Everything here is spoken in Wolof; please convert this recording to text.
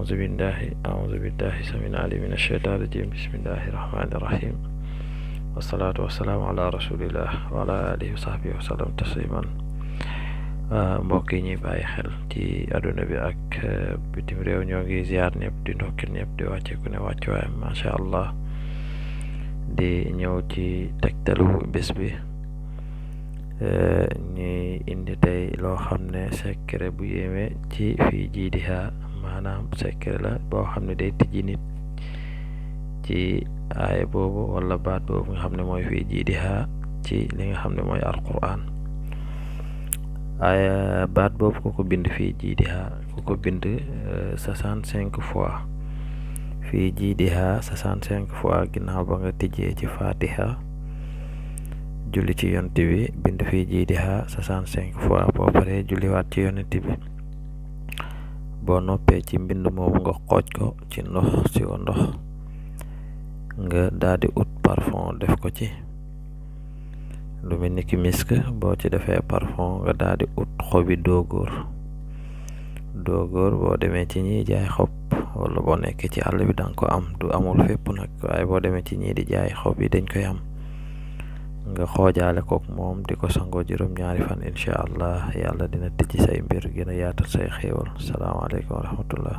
أعوذ بالله السميع العليم من الشيطان الرجيم بسم الله الرحمن الرحيم والصلاة والسلام على رسول الله وعلى آله وصحبه وسلم تسليما mbokk yi ñuy bàyyi xel ci àdduna bi ak bitim réew ñoo ngi ziar ñëpp di ndokkil ñëpp di wàcce ku ne wàccuwaayam macha allah di ñëw ci tegtalu bés bi ñuy indi tey loo xam ne secret bu yéeme ci fii jiidiha maanaam secret la boo xam ne day tijji nit ci aaya boobu wala baat boobu nga xam ne mooy fii jiidiha ci li nga xam ne mooy alquran aaya baat boobu ku ko bind fii jiidiha ku ko bind 65 fois fii jiidiha 65 fois ginnaaw ba nga tijjee ci fatiha julli ci yonent bi bind fii jiidiha 65 fois boo paree julliwaat ci yonent bi boo noppee ci mbind moomu nga xooj ko ci ndox si ko ndox nga daldi ut parfum def ko ci lu mel ni ki misk boo ci defee parfum nga daldi ut xobi dóogóor boo demee ci ñiy jaay xob wala boo nekkee ci àll bi danga ko am du amul fépp nag waaye boo demee ci ñii di jaay xob yi dañ koy am nga xoojaale kook moom di ko sangoo juróom-ñaari fan incha allah yàlla dina tijji say mbir gën a yaatal say xéewal salaamaaleykum wa rahmatullah